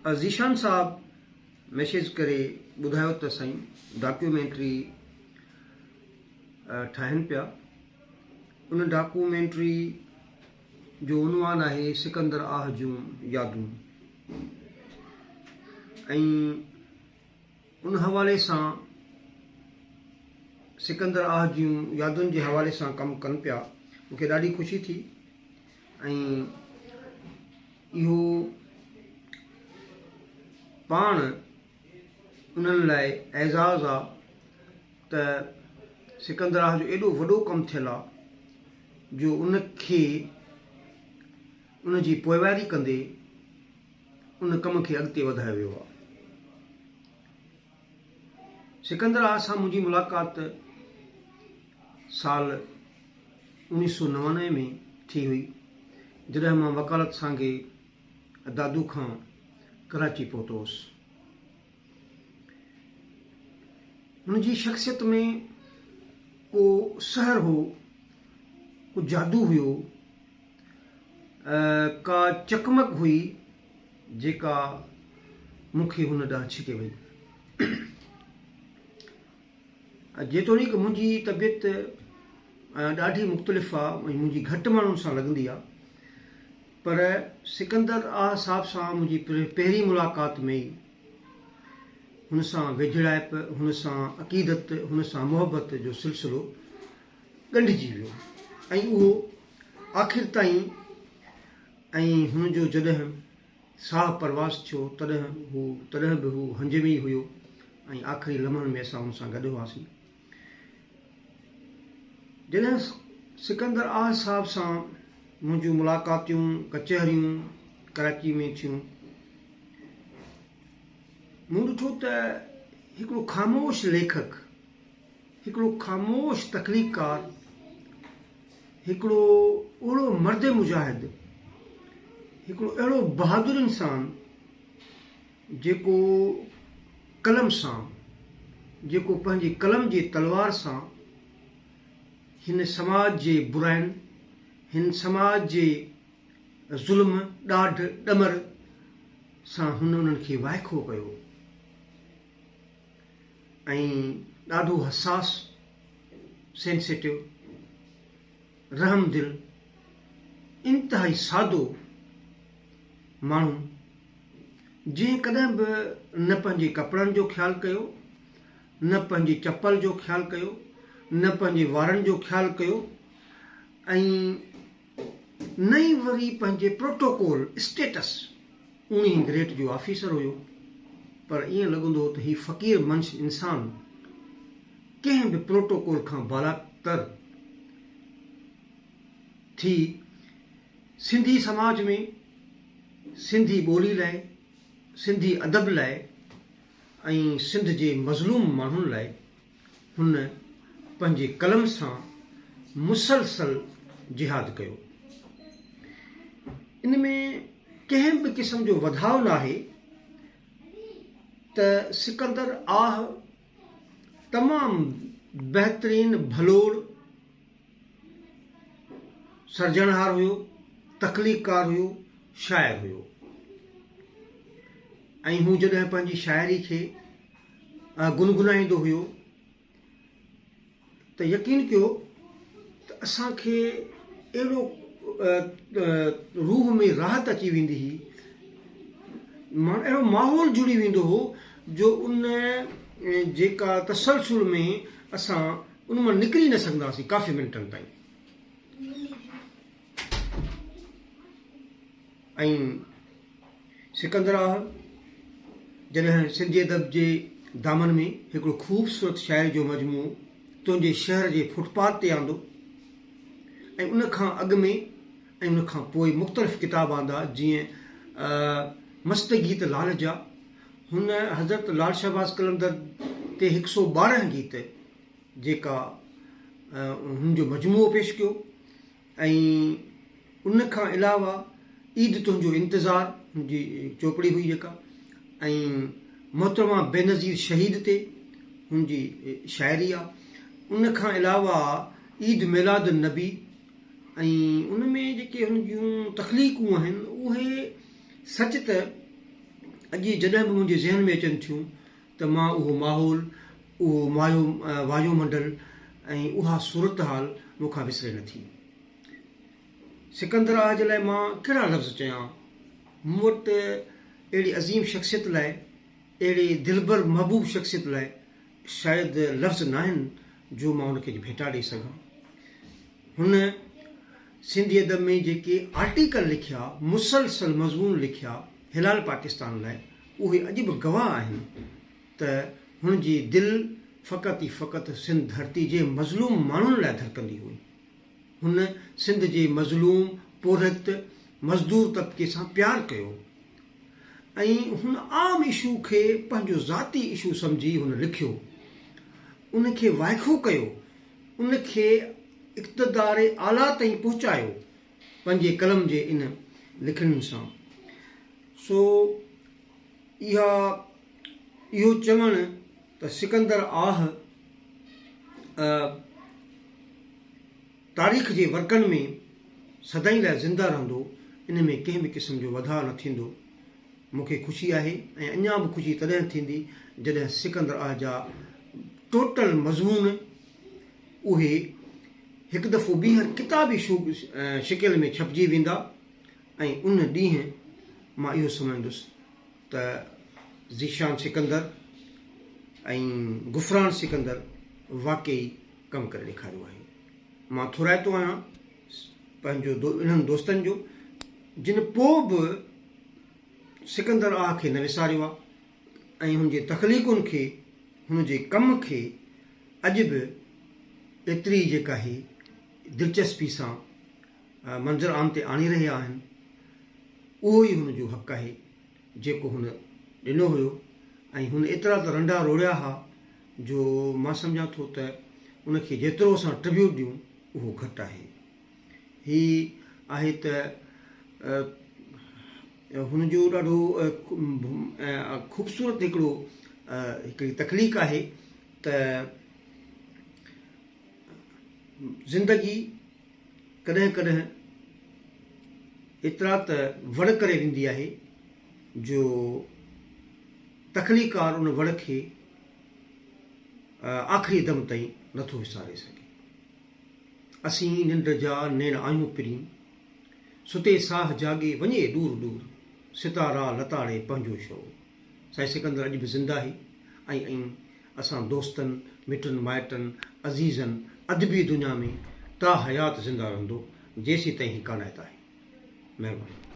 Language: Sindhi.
ذيشان صاحب ميسيج ڪري ٻڌايو ته سائين ڊاڪيومينٽري ٺاهين پيا ان ڊاڪومينٽري جو عنوان آهي سڪندر آهه جون يادون ۽ ان حوالي سان سڪندر آهه جون يادن جي حوالي سان ڪم ڪن پيا مون کي ڏاڍي خوشي ٿي ۽ اهو پاڻ انهن لاء اعزاز آ ته سڪندراهه جو ايڏو وڏو ڪم ٿيل آ جو ان کي ان جي پوئواري ڪندي ان ڪم کي اڳتي وڌايو ويو آ. سڪندراهه سان منهنجي ملاقات سال 1999 ۾ ٿي هئي جڏهن مان وڪالت سانگي دادو کان ڪراچي پهتو هوس. هن جي شخصيت ۾ ڪو سحر هو، ڪو جادو هيو، ڪا چقمق هئي جيڪا مون کي هن ڏانهن ڇڪي وئي. جيتوڻيڪ منهنجي طبيعت ڏاڍي مختلف آ ۽ منهنجي گهٽ ماڻهن سان لڳندي آ پر سڪندر آه صاحب سان منهنجي پهرين ملاقات ۾ ئي هن سان ويجهڙائپ، هن سان عقيدت، هن سان محبت جو سلسلو ڳنڍجي ويو ۽ اهو آخر تائين ۽ هن جو جڏهن ساهه پرواز ٿيو تڏهن هو تڏهن به هو هنج ۾ ئي هيو ۽ آخري لمحن ۾ اسان هن سان گڏ هئاسين. جڏهن سڪندر آه صاحب سان منهنجون ملاقاتيون، ڪچهريون ڪراچي ۾ ٿيون، مون ڏٺو ته هڪڙو خاموش ليکڪ، هڪڙو خاموش تخليقڪار، هڪڙو اهڙو مرد مجاهد، هڪڙو اهڙو بهادر انسان جيڪو قلم سان، جيڪو پنهنجي قلم جي تلوار سان هن سماج جي براين، هن سماج جي ظلم، ڏاڍ، ڏمر سان هن انهن کي وائکو ڪيو ۽ ڏاڍو حساس، Sensitive، رحم دل، انتهائي سادو ماڻهو جنهن ڪڏهن به نه پنهنجي ڪپڙن جو خيال ڪيو، نه پنهنجي چپل جو خيال ڪيو، نه پنهنجي وارن جو خيال ڪيو ۽ نه ئي وري پنهنجي پروٽوڪول اسٽيٽس اوڻيهين گريڊ جو آفيسر هيو پر ائين لڳندو هو ته هي فقير منش انسان ڪنهن به پروٽوڪول کان بالاتر ٿي سنڌي سماج ۾ سنڌي ٻولي لاء، سنڌي ادب لاء ۽ سنڌ جي مظلوم ماڻهن لاء هن پنهنجي قلم سان مسلسل جهاد ڪيو. ان ۾ ڪنهن به قسم جو وڌاء ناهي ته سڪندر آهه تمام بهترين ڀلوڙ سرجڻهار هيو، تخليقڪار هيو، شاعر هيو ۽ هو جڏهن پنهنجي شاعري کي گنگنائيندو هيو ته يقين ڪيو ته اسان کي اهڙو روح ۾ راحت اچي ويندي هئي ماڻ اهڙو ماحول جڙي ويندو هو جو ان جيڪا تسلسل ۾ اسان ان مان نڪري نه سگهندا هئاسين ڪافي منٽن تائين ۽ سڪندراهه جڏهن سنڌي ادب جي دامن ۾ هڪڙو خوبصورت شاعري جو مجموعو تنهنجي شهر جي فٽ پاٿ تي آندو ۽ ان کان اڳ ۾ ۽ ان کان پوء مختلف ڪتاب آندا جيئن مست گيت لال جا هن حضرت لال شهباز قلندر تي هڪ سو 12 گيت جيڪا هن جو مجموعو پيش ڪيو ۽ ان کان علاوه عيد تنهنجو انتظار هن جي چوپڙي هئي جيڪا ۽ محترمه بينظير شهيد تي هن جي شاعري آ ان کان علاوه عيد ميلاد النبي ۽ ان ۾ جيڪي هن جون تخليقون آهن اهي سچ ته اڄ جڏهن به منهنجي ذهن ۾ اچن ٿيون ته مان اهو ماحول، اهو وايو منڊل ۽ اها صورتحال مون کان وسري نه ٿي. سڪندر آء جي لاء مان ڪهڙا لفظ چيان؟ مون وٽ اهڙي عظيم شخصيت لاء، اهڙي دلبر محبوب شخصيت لاء شايد لفظ ناهن جو مان ان کي ڀيٽا ڏئي سگهان. هن سنڌي ادب ۾ جيڪي آرٽيڪل لکيا، مسلسل مضمون لکيا هلال پاڪستان لاء، اهي اڄ به گواهه آهن ته هن جي دل فقط ئي فقط سنڌ ڌرتي جي مظلوم ماڻهن لاء ڌڙڪندي هئي. هن سنڌ جي مظلوم پورهيت مزدور طبقي سان پيار ڪيو ۽ هن عام اشو کي پنهنجو ذاتي اشو سمجهي هن لکيو، ان کي وائکو ڪيو، ان کي اقتدار اعليٰ تائين پهچايو پنهنجي قلم جي ان لکڻين سان. سو اها اهو چوڻ ته سڪندر آهه تاريخ جي ورقن ۾ سدائين لاء زنده رهندو، ان ۾ ڪنهن به قسم جو وڌاء نه ٿيندو. مون کي خوشي آهي ۽ اڃا به خوشي تڏهن ٿيندي جڏهن سڪندر آهه جا ٽوٽل مضمون اهي هڪ دفعو ٻيهر ڪتابي شڪل ۾ ڇپجي ويندا ۽ ان ڏينهن مان اهو سمجهندس ته ذيشان سڪندر ۽ غفران سڪندر واقعي ڪم ڪري ڏيکاريو آهي. مان ٿورائتو آهيان پنهنجو انهن دوستن جو جن پوء به سڪندر آهه کي نه وساريو آهي ۽ هن جي تخليقن کي هن جي ڪم کي اڄ به ايتري جيڪا هي دلچسپي سان منظر عام تي آڻي رهيا آهن اهو ئي هن جو حق آهي جيڪو هن ڏنو هيو ۽ هن ايترا ته رنڊا روڙيا ها جو مان سمجهان ٿو ته ان کي جيترو اسان ٽربيوٽ ڏيون اهو گهٽ آهي. هي آهي ته هن جو ڏاڍو خوبصورت هڪڙو هڪڙي تخليق آهي ته زندگي ڪڏهن ڪڏهن ايترا ته وڙ ڪري ويندي آهي جو تخليقڪار ان وڙ کي آخري دم تائين نٿو وساري سگهي. اسين ننڊ جا نيڻ آهيون پرين، ستي ساهه جاڳي وڃي ڏور ڏور، ستارا لتاڙي پنهنجو شعور. سائين سڪندر اڄ به زنده آهي ۽ ائين اسان دوستن، مٽن مائٽن، عزيزن، ادبي دنيا ۾ تا حيات زنده رهندو جيسيتائين هي ڪانائتا آهي. مهرباني.